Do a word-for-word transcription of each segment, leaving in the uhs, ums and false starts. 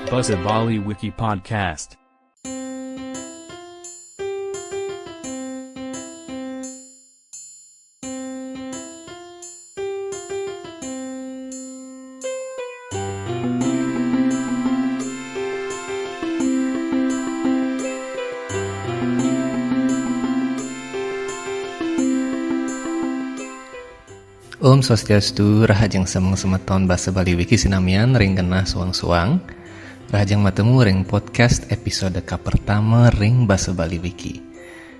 Basa Bali Wiki Podcast. Om Swastiastu, rahajeng semeng semeton Basa Bali Wiki sinamian ring genah suang-suang. Rahajeng matemu ring podcast episode kapertama ring Basa Bali Wiki.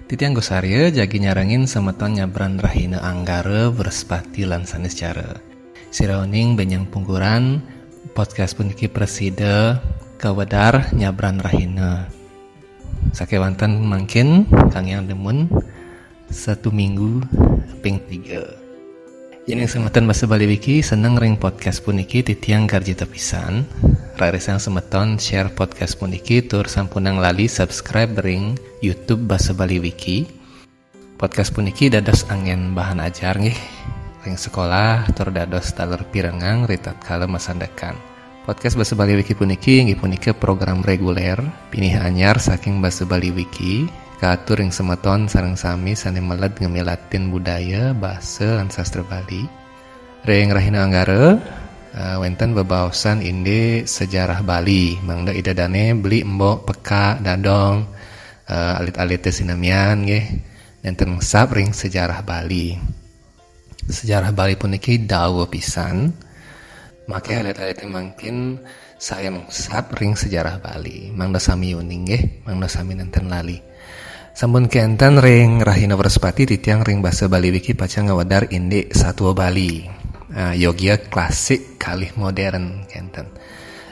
Titiang Gus Arya jagi nyarengin semeton nyabran rahina Anggara, Wrespati, lan Saniscara. Sira uning benjang pungkuran, podcast puniki prasida kawedar nyabran rahina. Sakéwanten mangkin kangiang dumun Sabtu Minggu ping tiga. Yéning semeton Basa Bali Wiki seneng ring podcast puniki, titiang garjita pisan rarisang semeton share podcast puniki tur sampunang lali subscribe ring YouTube Basa Bali Wiki. Podcast puniki dados anggén bahan ajar nggih ring sekolah tur dados taler pirengang ritatkala masandekan. Podcast Basa Bali Wiki puniki inggih punika program reguler, pinih anyar saking Basa Bali Wiki, kaatur ring semeton sareng sami sané meled ngamilatin budaya, basa, lan sastra Bali. Ring rahina Anggara, eh, wénten bebaosan indik sejarah Bali, mangda ida dané beli, embok, pekak, dadong, eh, alit-alité sinamian nggih, nénten mengsap ring sejarah Bali. Sejarah Bali puniki dawa pisan. Makéh alit-alité mangkin sayan mengsap ring sejarah Bali. Mangda sami uning nggih, mangda sami nénten lali. Sampun kénten ring rahina Wrespati, titiang ring Basa Bali Wiki pacang ngwedar indik satua Bali. Ah, yogia klasik kalih modern kénten.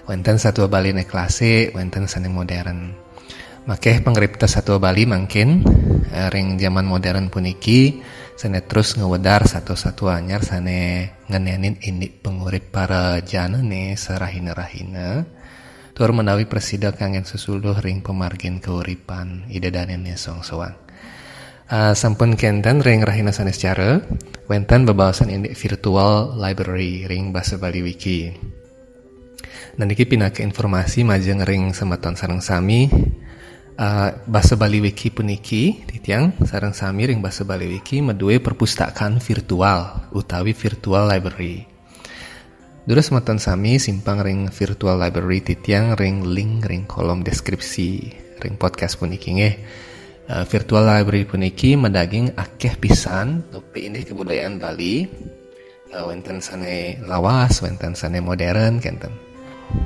Wénten satua Baliné klasik, wénten sané modern. Makéh pangripta satua Bali mangkin, eh, ring jaman modern puniki sané terus ngwedar satua-satua anyar sané ngenénin indik pangurip para janané sarahina-rahina, tur menawi prasida kanggén sesuluh ring pamargin kauripan ida dané soang-soang. Ah, sampun kénten ring rahina Saniscara, wénten bebaosan indik virtual library ring Basa Bali Wiki. Nah, niki pinaka informasi majeng ring semeton sareng sami. Ah, Basa Bali Wiki puniki, titiang sareng sami ring Basa Bali Wiki madué perpustakaan virtual utawi virtual library. Durus semeton sami simpang ring virtual library titiang ring link ring kolom deskripsi ring podcast puniki nggih. Eh, virtual library puniki madaging akéh pisan topik indik kebudayaan Bali. Eh, wénten sané lawas, wénten sané modern, kénten.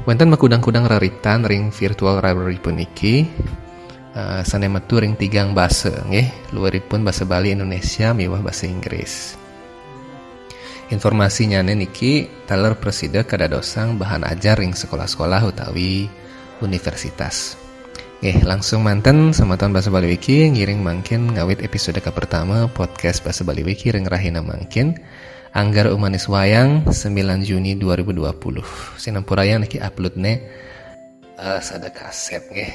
Wénten makudang-kudang raritan ring virtual library puniki, eh, sané metu ring tigang basa nggih, luiripun basa Bali, Indonesia, miwah basa Inggris. Informasinyané niki taler prasida kadadosang bahan ajar ring sekolah-sekolah utawi universitas. Nggih, langsung manten semeton Basa Bali Wiki ngiring mangkin ngawit episode kapertama podcast Basa Bali Wiki ring rahina mangkin, Anggara Umanis Wayang, sembilan Juni dua ribu dua puluh. Sinampurayang niki uploadné eh, sada kasét nggih.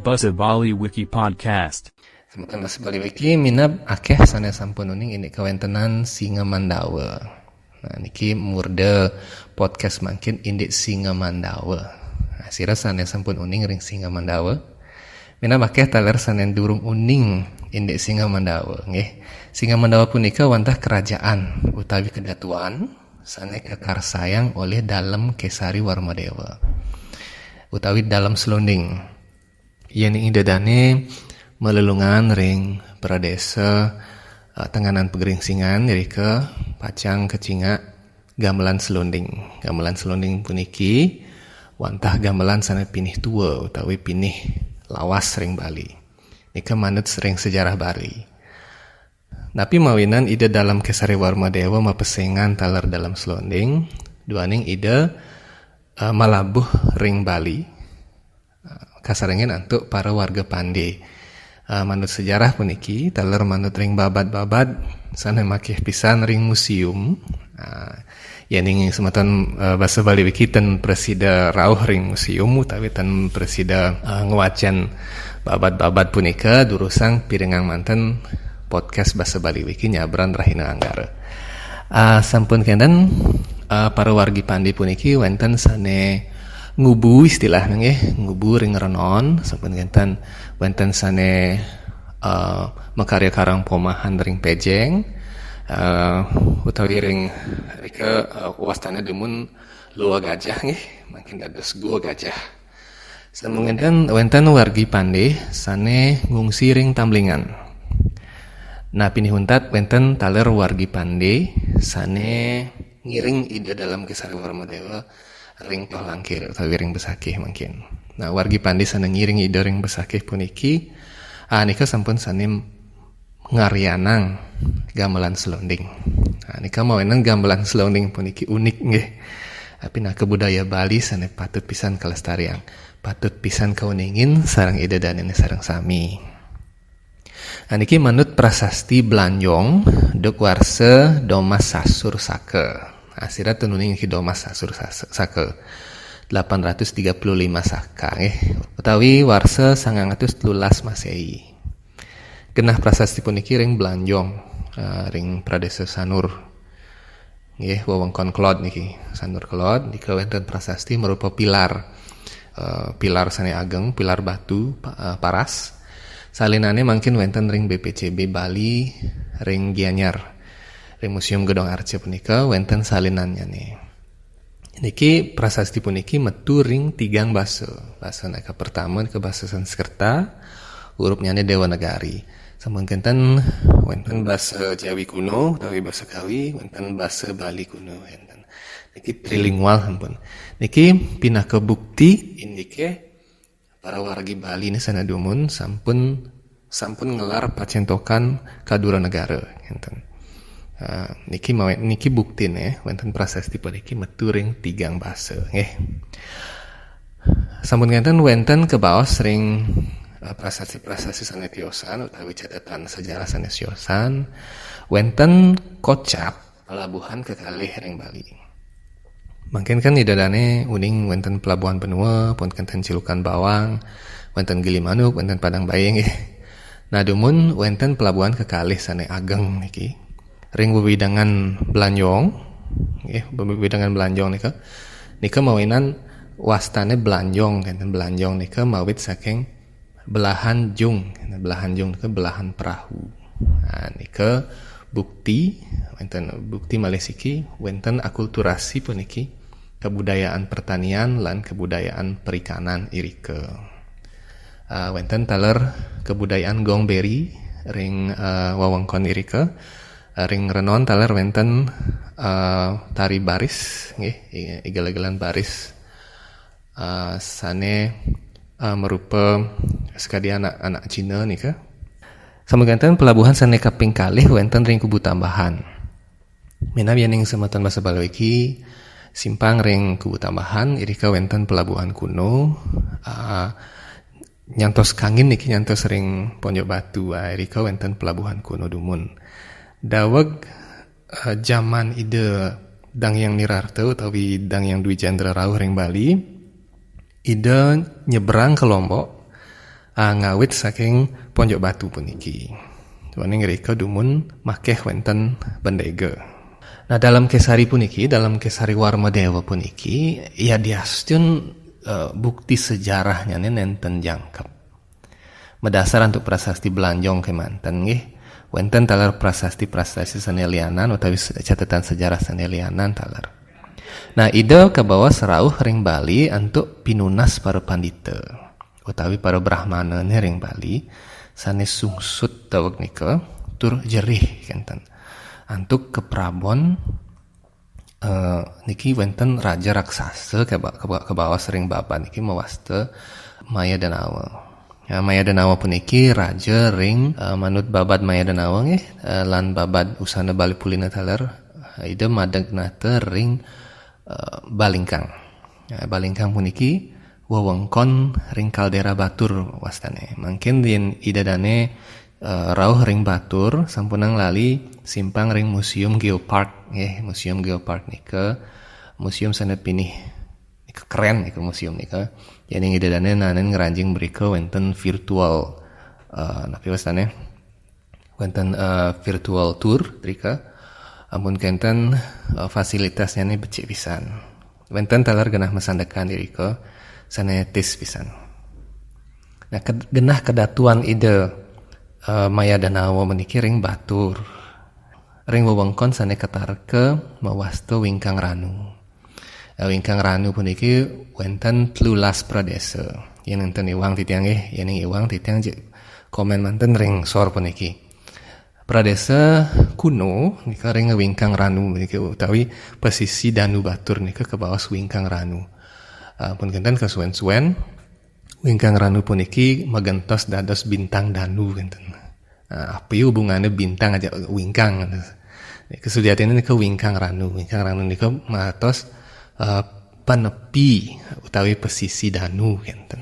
Basa Bali Wiki Podcast. Semeton Basa Bali Wiki, minab akéh sané sampun uning indik kawéntenan Singa Mandawa. Nah, niki murda podcast mangkin indik Singa Mandawa. Nah, sira sané sampun uning ring Singa Mandawa, minab akéh taler sané durung uning indik Singa Mandawa, nggih. Singa Mandawa punika wantah kerajaan utawi kedatuan sané kakarsayang olih Dalem Kesari Warmadewa utawi Dalem Selonding. Yéning ida dané malelungan ring pradésa, eh, Tenganan Pageringsingan, irika pacang kacingak Gamelan Selonding. Gamelan Selonding puniki wantah gamelan sané pinih tua utawi pinih lawas ring Bali. Nika manut ring sejarah Bali. Napi mawinan Ida Dalem Kesari Warmadewa mapesengan taler Dalem Selonding, duaning Ida eh, malabuh ring Bali, eh, kasarengin antuk para warga Pande. Eh, manut sejarah puniki, taler manut ring babad-babad, sane makih pisan ring museum. Eh, yening semeton, eh, basa Bali wiki ten prasida rauh ring museum utawi ten prasida, eh, ngwacen babad-babad punika, durusang pirengang manten podcast Basa Bali Wiki nyabran rahina Anggara. Ah, sampun kenten, ah, para wargi Pande puniki wenten sane ngubu, istilahnya nggih, ngubu ring renon, sampun kenten wenten sane, ah, makarya karang pomahan ring pejeng, ah, utawi ring rika, ah, wastane dumun Lua Gajah nggih, mangkin dados Gua Gajah. Sampun kenten wenten wargi Pande sane ngungsi ring Tamblingan. Nah, pinih untat wenten taler wargi Pande sane ngiring Ida Dalem Kesari Warmadewa ring Toh Langkir utawi ring Besakih mangkin. Nah, wargi Pande sane ngiring Ida ring Besakih puniki, ah, nika sampun sane ngaryanang gamelan selonding. Nah, nika mawinan gamelan selonding puniki unik nggih. Tapi nah, kebudaya Bali sane patut pisan kalestariang, patut pisan kauningin sareng Ida Danene sareng sami. Nah, niki manut prasasti Blanjong, duk warsa Domas Sasur Saka. Nah, sira ten uning niki Domas Sasur Sas-, Saka. Delapan ratus tiga puluh lima Saka nggih, utawi warsa sangang atus telulas Masehi. Genah prasasti puniki ring Blanjong, eh, ring Pradesa Sanur. Nggih, wewengkon Kelod niki, Sanur Kelod, nika wenten prasasti marupa pilar. Eh, pilar sane ageng, pilar batu, pa-, eh, paras. Salinane mangkin wenten ring B P C B Bali, ring Gianyar. Ring Museum Gedong Arca punika wenten salinannyane. Niki prasasti puniki metu ring tigang basa. Basa nika pertama nika basa Sanskerta, hurufnyane Dewanagari. Sampun kenten wenten basa Jawi kuno utawi basa Kawi, wenten basa Bali kuno wenten. Niki trilingual sampun. Niki pinaka bukti indike para wargi Bali ni sane dumun sampun, sampun ngelar pacentokan kadura negara, ngenten. Ah, niki mawe-, niki buktine wenten prasasti puniki metu ring tigang basa, nggih. Sampun ngenten wenten kabaos ring, eh, prasasti-prasasti sane tiosan utawi catatan sejarah sane tiosan, wenten kocap pelabuhan kekalih ring Bali. Mangkin kan Ida Dane uning wenten Pelabuhan Benua, pun kenten Cilukan Bawang, wenten Gilimanuk, wenten Padang Bae nggih. Nah, dumun wenten pelabuhan kekalih sane ageng niki. Ring wewidangan Blanjong, nggih, wewidangan Blanjong nika. Nika mawinan wastane Blanjong, kenten Blanjong nika mawit saking belahan jung, belahan jung nika belahan perahu. Nah, nika bukti, wenten bukti malih siki, wenten akulturasi puniki, kebudayaan pertanian lan kebudayaan perikanan irika. Ah, wenten taler kebudayaan Gong Beri ring, ah, wewengkon irika. Ah, ring renon taler wenten, ah, tari baris, nggih, i-, igel-igelan baris. Ah, sane, ah, marupa sakadi anak-anak Cina nika. Sampun kenten pelabuhan sane kaping kalih wenten ring Kubu Tambahan. Minab yening semeton basa Bali iki simpang ring Kubu Tambahan, irika wenten pelabuhan kuno, ah, nyantos kangin niki nyantos ring Ponjok Batu, ah, irika wenten pelabuhan kuno dumun. Daweg, ah, jaman Ida Dang Hyang Nirarta utawi Dang Hyang Dwi Chandra rauh ring Bali, Ida nyebrang ke Lombok, ah, ngawit saking Ponjok Batu puniki. Duaning rika dumun makeh wenten bendega. Nah, Dalem Kesari puniki, Dalem Kesari Warmadewa puniki, yadiastun, eh, bukti sejarahnyane nenten jangkep. Madasar antuk prasasti Blanjong kemanten nggih, wenten taler prasasti-prasasti sane lianan utawi se-, catatan sejarah sane lianan taler. Nah, Ida kabaos rauh ring Bali antuk pinunas para pandita utawi para brahmanane ring Bali sane sungsut daweg nika tur jerih kenten. Antuk kaprabon, eh, niki wenten raja raksasa kaba-, kaba-, kabaos ring babad niki mawasta Maya Danawa. Nah, Maya Danawa puniki raja ring, eh, manut babad Maya Danawa nggih, eh, lan babad usana Bali Pulina taler, eh, Ida madeg nata ring, eh, Balingkang. Nah, Balingkang puniki wewengkon ring Kaldera Batur wastane. Mangkin yen Ida dane, eh, rauh ring Batur, sampunang lali simpang ring Museum Geopark nggih, Museum Geopark nika museum sane pinih. Nika keren nika museum nika. Yening Ida dane naenin ngranjing mrika wenten virtual, eh, napi wastane? Wenten, eh, virtual tour mrika. Ampun kenten, eh, fasilitasnyane becik pisan. Wenten taler genah masandekan irika sane tis pisan. Nah, ked-, genah kedatuan Ida, eh, Maya Danawa meniki ring Batur. Ring wewengkon sane katarka mawasta Wingkang Ranu. Eh, Wingkang Ranu puniki wenten telulas pradesa. Yen enten iwang titiang nggih, yen iwang titiang je komen manten ring sor puniki. Pradesa kuno nika ring Wingkang Ranu nika utawi pesisi Danu Batur nika kabaos Wingkang Ranu. Ah, pun kenten kasuwen-suwen Wingkang Ranu puniki magentos dados Bintang Danu kenten. Ah, apa ya hubungane bintang aja wingkang? Nika sujatine nika Wingkang Ranu. Wingkang Ranu nika matos, ah, panepi utawi pesisi Danu kenten.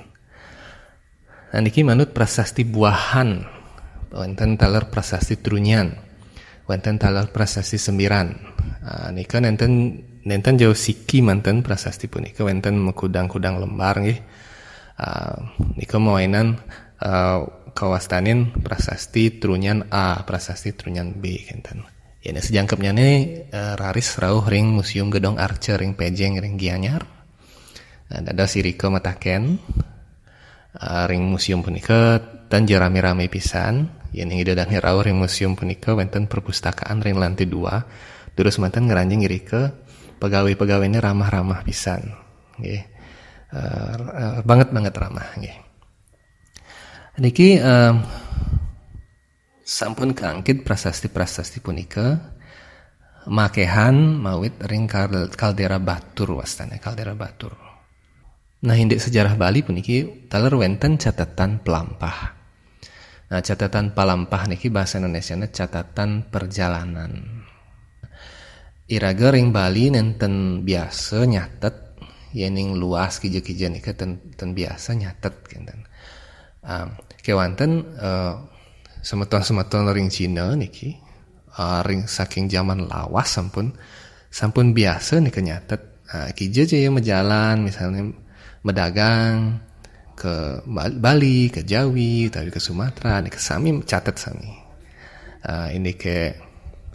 Nah, niki manut prasasti Buahan, wenten taler prasasti Trunyan, wenten taler prasasti Sembiran. Ah, nika nenten, nenten jauh siki manten prasasti punika, wenten makudang-kudang lembar nggih. Ah, nika mawainan, ah, kawastanin prasasti Trunyan A, prasasti Trunyan B kenten. Yen sajangkepnyane, eh, raris rauh ring Museum Gedong Arca ring Pejeng ring Gianyar. Nah, dados irika mataken, eh, ring museum punika tan ja rame-rame pisan. Yen Ida dane rauh ring museum punika wenten perpustakaan ring lantai dua. Terus manten ngranjing irika pegawai-pegawainya ramah-ramah pisan. Nggih. Eh, eh, banget-banget ramah nggih. Niki, eh, sampun kaangkit prasasti-prasasti punika makehan mawit ring kal-, Kaldera Batur wastane, Kaldera Batur. Nah, indik sejarah Bali puniki taler wenten catetan pelampah. Nah, catetan pelampah niki bahasa Indonesiane catetan perjalanan. Iraga ring Bali nenten biasa nyatet, yening luas kija-kija nika ten, ten biasa nyatet kenten. Ah, kewanten, eh, semeton-semeton ring Cina niki, ah, ring saking zaman lawas sampun, sampun biasa nika nyatet. Ah, kija ja ya majalan, misalnya madagang ke Bal-, Bali, ke Jawi, utawi ke Sumatera, nika sami catet sami. Ah, indike,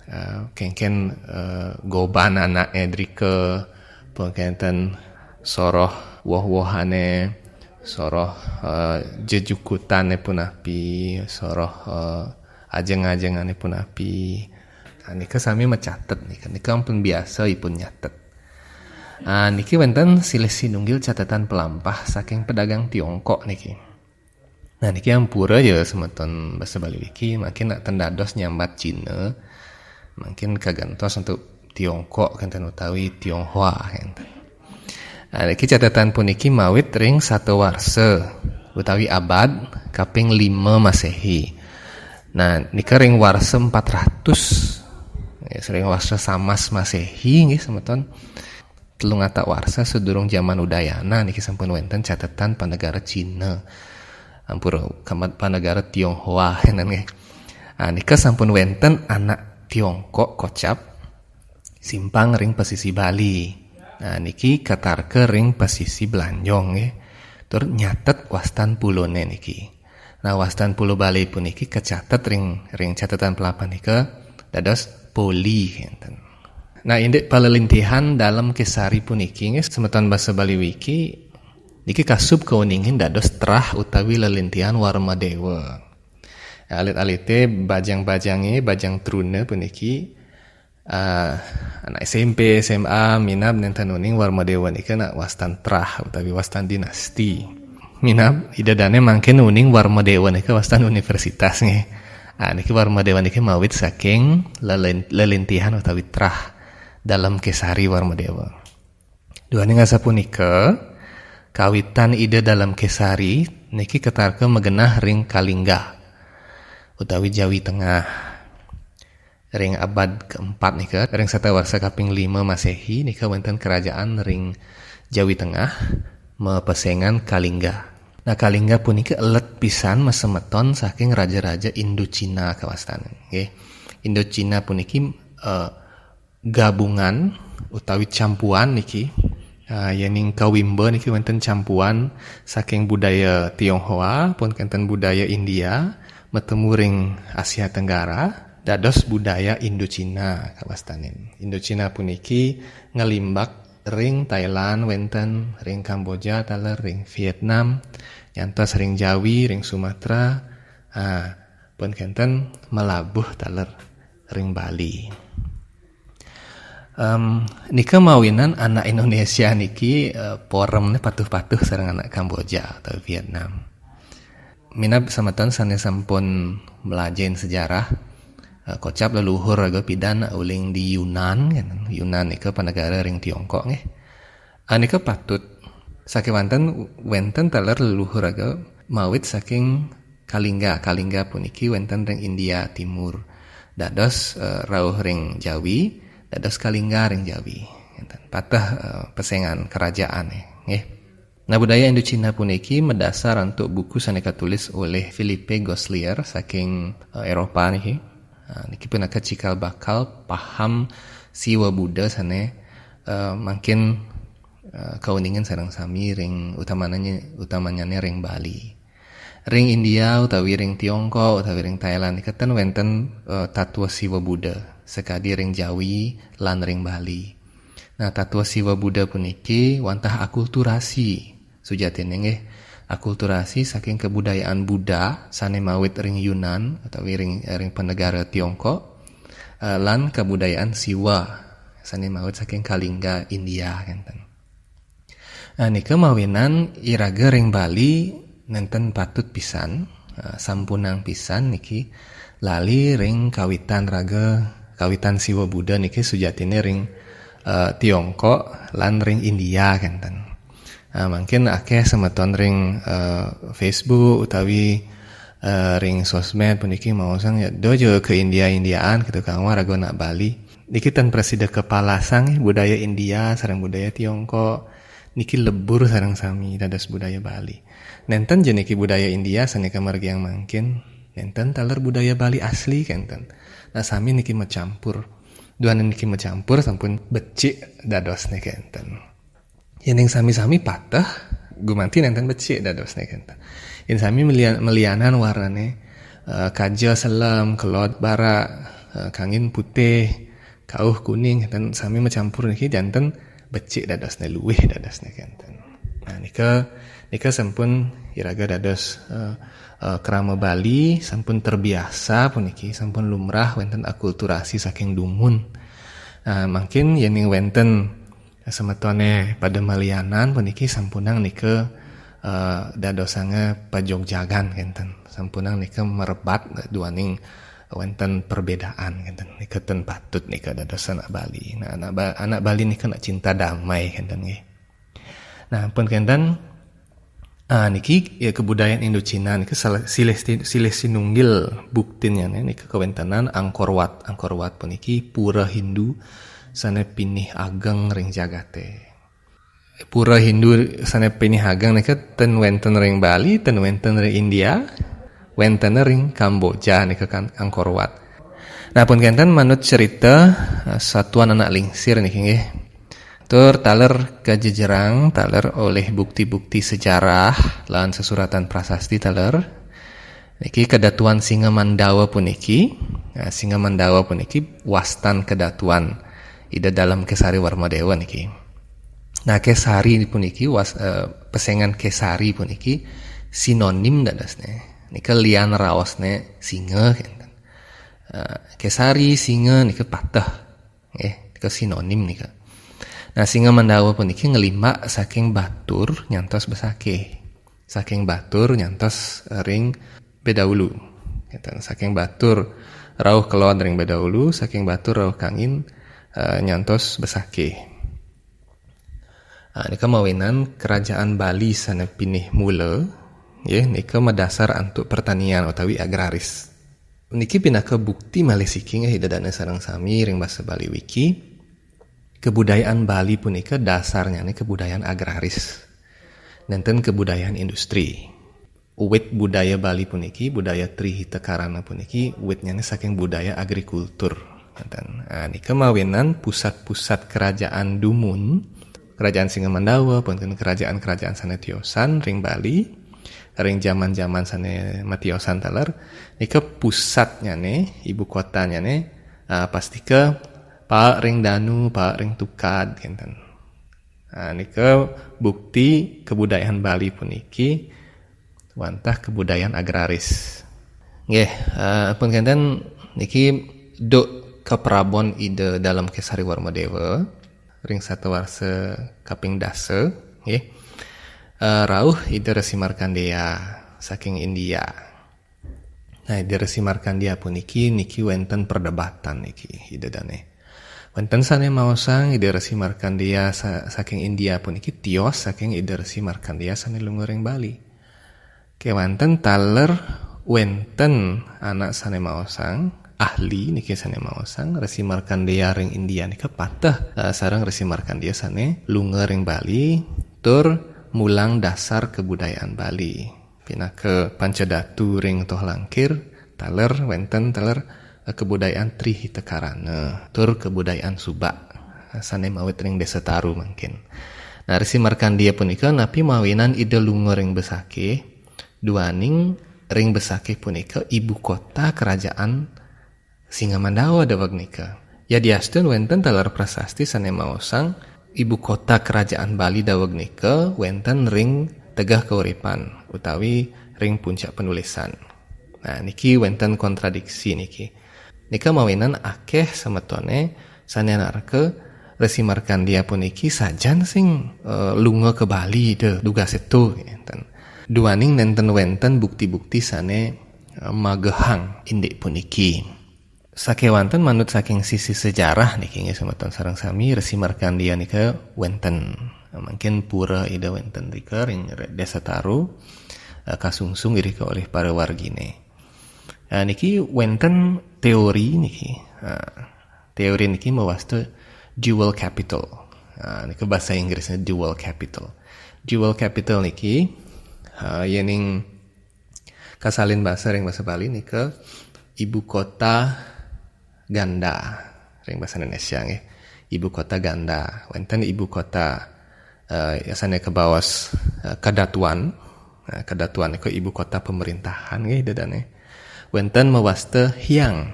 ah, kenken, eh, goban anake drika, pengkenten soroh woh-wohane, soroh, eh, jejukutane punapi, soroh, eh, ajeng-ajengane punapi. Nah, nika sami macatet nika. Nika ampun biasa ipun nyatet. Ah, niki wenten silih sinunggil catetan pelampah saking pedagang Tiongkok niki. Nah, niki ampura ya semeton basa Bali Wiki, mangkin nak ten dados nyambat Cina, mangkin kagentos untuk Tiongkok kenten utawi Tionghoa kenten. Nah, niki catetan puniki mawit ring satawarsa utawi abad kaping lima Masehi. Nah, nika ring warsa empat ratus, ya, ring warsa samas Masehi nggih semeton. Telung atak warsa sedurung jaman Udayana niki sampun wenten catetan panegara Cina. Ampura, kamat panegara Tionghoa kenten nggih. Ah, nika sampun wenten anak Tiongkok kocap simpang ring pesisi Bali. Nah, niki katarka ring pesisi Blanjong nggih. Tur nyatet wastan pulone niki. Nah, wastan pulo Bali puniki kacatet ring, ring catetan pelampah nika dados Poli kenten. Nah, indik palelintihan Dalem Kesari puniki nggih semeton basa Bali Wiki niki kasub kauningin dados trah utawi lelintihan Warmadewa. Alit-alite bajang-bajange, bajang truna puniki, ah, anak S M P, S M A, minab nenten uning Warmadewa nika nak wastan trah utawi wastan dinasti. Minab, Ida dane mangkin uning Warmadewa nika wastan universitas nggih. Ah, niki Warmadewa niki mawit saking lelen-, lelintihan utawi trah Dalem Kesari Warmadewa. Duaning asapunika, kawitan Ida Dalem Kesari Niki ketarka magenah ring Kalingga utawi Jawi Tengah. Ring abad keempat nika, ring satawarsa kaping lima Masehi nika wenten kerajaan ring Jawi Tengah mapesengan Kalingga. Nah, Kalingga punika elet pisan masemeton saking raja-raja Indo-Cina kawastan, nggih. Indo-Cina puniki, eh, gabungan utawi campuan niki. Ah, yening kawimba niki wenten campuan saking budaya Tionghoa, pun kenten budaya India, matemu ring Asia Tenggara, dados budaya Indo-Cina kawastanin. Indo-Cina puniki ngelimbak ring Thailand wenten, ring Kamboja taler, ring Vietnam, nyantos ring Jawi, ring Sumatera, ah, pun kenten malabuh taler ring Bali. Em, nika mawinan anak Indonesia niki, eh, poremne patuh-patuh sareng anak Kamboja atau Vietnam. Minab semeton sane sampun melajahin sejarah, eh, kocap leluhur raga pidan uling di Yunan, kan? Yunan nika panegara ring Tiongkok, nggih. Ah, nika patut sakewanten wenten taler leluhur raga mawit saking Kalingga. Kalingga puniki wenten ring India Timur. Dados, eh, rauh ring Jawi, dados Kalingga ring Jawi. Ngenten. Pateh, eh, pesengan kerajaane, nggih. Nah, budaya Indo-Cina puniki madasar antuk buku sane katulis oleh Philippe Goslier saking, eh, Eropa niki. Ah, niki pinaka cikal bakal paham Siwa Buddha sane, eh, mangkin, eh, kauningin sareng sami ring utamanya, utamanyane ring Bali. Ring India utawi ring Tiongkok utawi ring Thailand nika ten wenten, eh, tatwa Siwa Buddha, sakadi ring Jawi lan ring Bali. Nah, tatwa Siwa Buddha puniki wantah akulturasi. Sujatine nggih, akulturasi saking kabudayaan Buddha sane mawit ring Yunan utawi ring, ring panegara Tiongkok, eh, lan kabudayaan Siwa sane mawit saking Kalingga, India, ngenten. Nah, nika mawinan iraga ring Bali nenten patut pisan, eh, sampunang pisan niki lali ring kawitan raga, kawitan Siwa Buddha niki sujatine ring, eh, Tiongkok lan ring India, ngenten. Ah, mungkin akeh semeton ring, eh, Facebook utawi, eh, ring sosmed puniki maosang ya, "Do ja ke India-Indiaan," gitu, kangwa raga anak Bali. Niki ten prasida kapalasang, eh, budaya India sareng budaya Tiongkok niki lebur sareng sami dados budaya Bali. Nenten ja niki budaya India sane kamargiang mangkin, nenten taler budaya Bali asli kenten. Nah, sami niki macampur. Duaning niki macampur sampun becik dadosne kenten. Yening sami-sami pateh, gumanti nenten becik dadosne kenten. Yen sami melian-, melianan warnane, eh, kaja selem, kelod barak, eh, kangin putih, kauh kuning, kenten sami macampur niki janten becik dadosne, luwih dadosne kenten. Nah, nika, nika sampun iraga dados, eh, eh, krama Bali, sampun terbiasa puniki, sampun lumrah wenten akulturasi saking dumun. Nah, mangkin yening wenten semetone pada malianan puniki sampunang nika, eh, dadosanga pajogjagan kenten. Sampunang nika merebat duaning wenten perbedaan kenten. Nika ten patut nika dados anak Bali. Nah, anak Ba-, anak Bali nika nak cinta damai kenten nggih. Nah, pun kenten, ah, niki ya kebudayaan Indo-Cina nika salah, silih si-, silih sinunggil buktinnyane nika kawentenan Angkor Wat. Angkor Wat puniki pura Hindu sane pinih ageng ring jagate. Pura Hindu sane pinih ageng nika ten wenten ring Bali, ten wenten ring India, wenten ring Kamboja nika kan Angkor Wat. Nah, pun kenten manut cerita, eh, satuan anak lingsir niki nggih. Tur taler kajejerang, taler oleh bukti-bukti sejarah lan sesuratan prasasti taler. Niki Kedatuan Singa Mandawa puniki. Nah, Singa Mandawa puniki wastan kedatuan Ida Dalem Kesari Warmadewa niki. Nah, Kesari puniki was-, eh, pesengan Kesari puniki sinonim dadosne. Nika lian raosne singa kenten. Eh, Kesari, singa nika pateh. Nggih, nika sinonim nika. Nah, Singa Mandawa puniki ngelimbak saking Batur nyantos Besakih. Saking Batur nyantos ring Bedaulu. Ngeten, saking Batur rauh kelod ring Bedaulu, saking Batur rauh kangin, eh, nyantos Besakih. Ah, nika mawinan kerajaan Bali sane pinih mula, Nggih, nika madasar antuk pertanian utawi agraris. Niki pinaka bukti malih siki nggih Ida Dane sareng sami ring basa Bali Wiki. Kebudayaan Bali punika dasarnyane kebudayaan agraris. Nenten kebudayaan industri. Wit budaya Bali puniki, budaya Tri Hita Karana puniki, witnyane saking budaya agrikultur. Nenten. Ah, nika mawinan pusat-pusat kerajaan dumun, kerajaan Singamandawa, punten kerajaan-kerajaan sane tiosan ring Bali, ring jaman-jaman sane matiosan taler, nika pusatnyane, ibu kotanyane, ah, pastika paek ring danu, paek ring tukad, kenten. Ah, nika bukti kebudayaan Bali puniki wantah kebudayaan agraris. Nggih, eh, pun kenten niki duk kaprabon Ida Dalem Kesari Warma Dewa ring satawarsa kaping dasa, nggih. Eh, rauh Ida Resi Markandeya saking India. Nah, Ida Resi Markandeya puniki niki wenten perdebatan niki Ida Dane. Wenten sane maosang Ida Resi Markandeya sa-, saking India puniki tios saking Ida Resi Markandeya sane lunga ring Bali. Kewanten taler wenten anak sane maosang, ahli niki sane maosang, Resi Markandeya ring India nika pateh, eh, sareng Resi Markandeya sane lunga ring Bali tur mulang dasar kebudayaan Bali. Pinaka Pancadatu ring Toh Langkir, taler wenten taler, eh, kebudayaan Tri Hita Karana, tur kebudayaan Subak, eh, sane mawit ring Desa Taru mangkin. Nah, Resi Markandeya punika napi mawinan Ida lunga ring Besakih, duaning ring Besakih punika ibu kota kerajaan Singamandawa daweg nika. Yadiastun wenten taler prasasti sane maosang ibu kota kerajaan Bali daweg nika wenten ring Tegeh Kauripan utawi ring Puncak Penulisan. Nah, niki wenten kontradiksi niki. Nika mawinan akeh semetone sane narka Resi Markandeya puniki sajan sing, eh, lunga ke Bali de dugas itu, enten. Duaning nenten wenten bukti-bukti sane, eh, magehang indik puniki. Sakewanten manut saking sisi sejarah niki nggih semeton sareng sami, Resi Markandeya nika wenten. Mungkin pura Ida wenten rika ring re-, Desa Taru, eh, kasungsung irika olih para wargine. Eh, niki wenten teori niki. Eh, teori niki mawasta dual capital. Eh, nika bahasa Inggrisnya dual capital. Dual capital niki, eh, yening kasalin basa ring basa Bali nika ibu kota ganda ring basa Indonesia nggih. Ibu kota ganda. Wenten ibu kota, eh, sane kabaos, eh, kedatuan. Nah, kedatuan niku ibu kota pemerintahan nggih Ida Dane. Wenten mawasta hyang.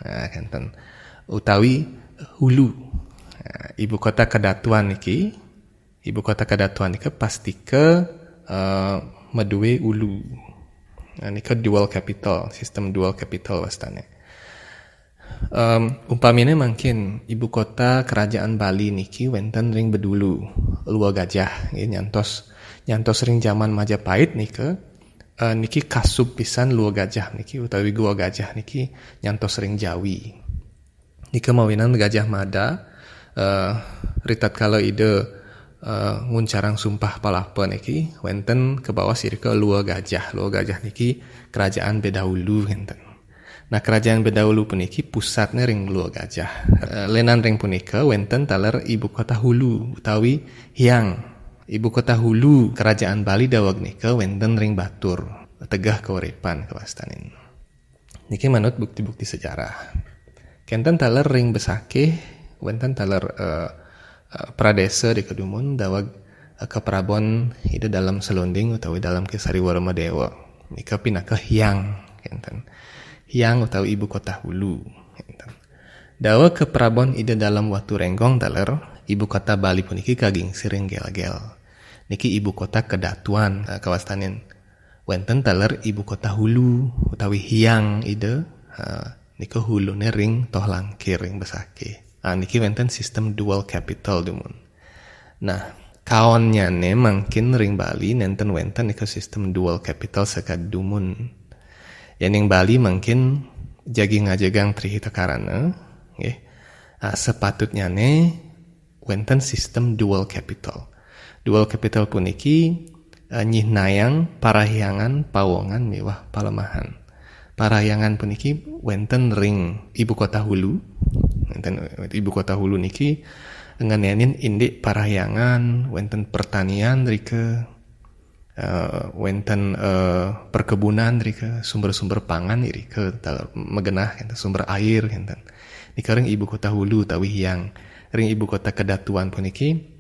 Nah, kenten. Utawi hulu. Nah, ibu kota kedatuan niki, ibu kota kedatuan nika pastika, eh, madue ulu. Nah, nika dual capital, sistem dual capital wastane. Em, umpamine mangkin ibu kota kerajaan Bali niki wenten ring Bedulu, Lua Gajah, nggih, nyantos, nyantos ring jaman Majapahit nika, eh, niki kasub pisan Lua Gajah niki utawi Gua Gajah niki nyantos ring Jawi. Nika mawinan Gajah Mada, eh, ritatkala Ida, eh, nguncarang sumpah palapa niki, wenten kabaos irika Lua Gajah. Lua Gajah niki kerajaan bedahulu, ngenten. Nah, kerajaan bedahulu puniki pusatne ring Lua Gajah. Eh, lenan ring punika wenten taler ibu kota hulu utawi hyang. Ibu kota hulu kerajaan Bali daweg nika wenten ring Batur, Tegeh Kauripan kawastanin. Niki manut bukti-bukti sejarah. Kenten taler ring Besakih, wenten taler, eh, eh, pradesa di kedumun daweg, eh, kaprabon Ida Dalem Selonding utawi Dalem Kesari Warma Dewa. Nika pinaka hyang, kenten. Hyang utawi ibu kota hulu, kenten. Daweg kaprabon Ida Dalem Watu Renggong taler, ibu kota Bali puniki kagingsir ring Gelgel. Niki ibu kota kedatuan, eh, kawastanin. Wenten taler ibu kota hulu utawi hyang Ida, ha, nika hulune ring Toh Langkir ring Besakih. Ah, niki wenten sistem dual capital dumun. Nah, kaonnyane mangkin ring Bali nenten wenten nika sistem dual capital sakadi dumun. Yening Bali mangkin jagi ngajegang Tri Hita Karana, nggih. Ah, sepatutnyane wenten sistem dual capital. Dual capital puniki, eh, nyihnayang parahyangan, pawongan miwah palemahan. Parahyangan puniki wenten ring ibu kota hulu. Wenten ibu kota hulu niki ngenenin indik parahyangan, wenten pertanian rika, eh, wenten, eh, perkebunan rika, sumber-sumber pangan irika, ta-, magenah, enten sumber air, enten. Nika ring ibu kota hulu utawi hyang. Ring ibu kota kedatuan puniki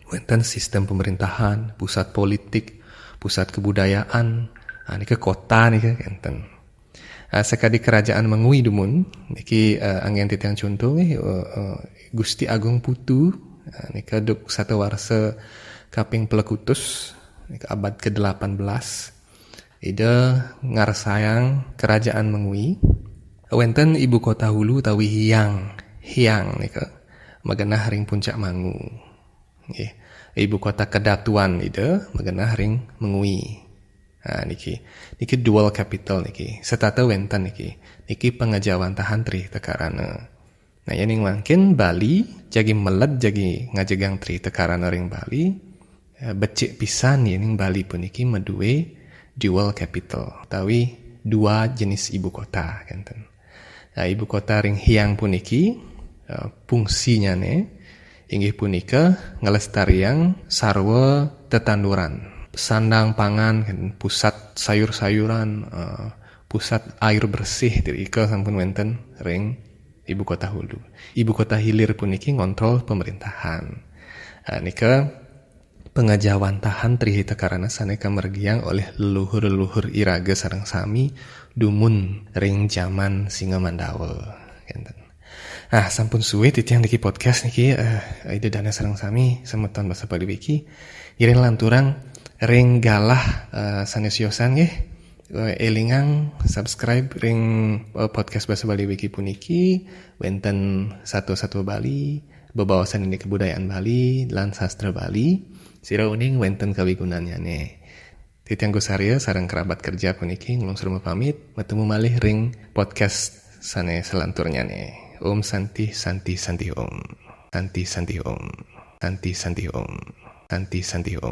wenten sistem pemerintahan, pusat politik, pusat kebudayaan, ah, nika kota nika enten. Ah, sakadi kerajaan Mengwi dumun, niki, eh, anggen titiang contoh nggih, eh, eh, Gusti Agung Putu, ah, nika duk satawarsa kaping pelekutus, nika abad kedelapan belas. Ida ngarsayang kerajaan Mengwi, wenten ibu kota hulu utawi hyang, hyang nika magenah ring Puncak Mangu. Nggih. Ibu kota kedatuan Ida magenah ring Mengwi. Ha, niki. Niki dual capital niki. Setata wenten niki. Niki pangajawantahan Tri Hita Karana. Nah, yening mangkin Bali jagi meled jagi ngajegang Tri Hita Karana ring Bali. Eh, becik pisan yening Bali puniki madue dual capital utawi dua jenis ibu kota, kenten. Nah, ibu kota ring hyang puniki, eh, fungsinyane inggih punika nglestariang sarwa tetanduran, sandang pangan, pusat sayur-sayuran, eh, pusat air bersih, ika sampun wenten ring ibu kota hulu. Ibu kota hilir puniki ngontrol pemerintahan. Eh, nika pangajawantahan Tri Hita Karana sane kamargiang olih leluhur-leluhur iraga sareng sami dumun ring jaman Singa Mandawa. Kenten. Ah, sampun suwe titiang niki podcast niki, eh, Ida Dane sareng sami semeton Basa Bali Wiki. Ngiring lanturang ring galah, eh, sane siosan nggih. Eh, elingang subscribe ring, eh, podcast Basa Bali Wiki puniki, wenten satua-satua Bali, bebaosan indik kebudayaan Bali, lan sastra Bali, sira uning wenten kawigunannyane. Titiang Gus Arya sareng kerabat kerja puniki nglungsur mapamit, matemu malih ring podcast sane selanturnyane. Om Santi, Santi, Santi Om. Santi, Santi Om. Santi, Santi Om. Santi, Santi Om.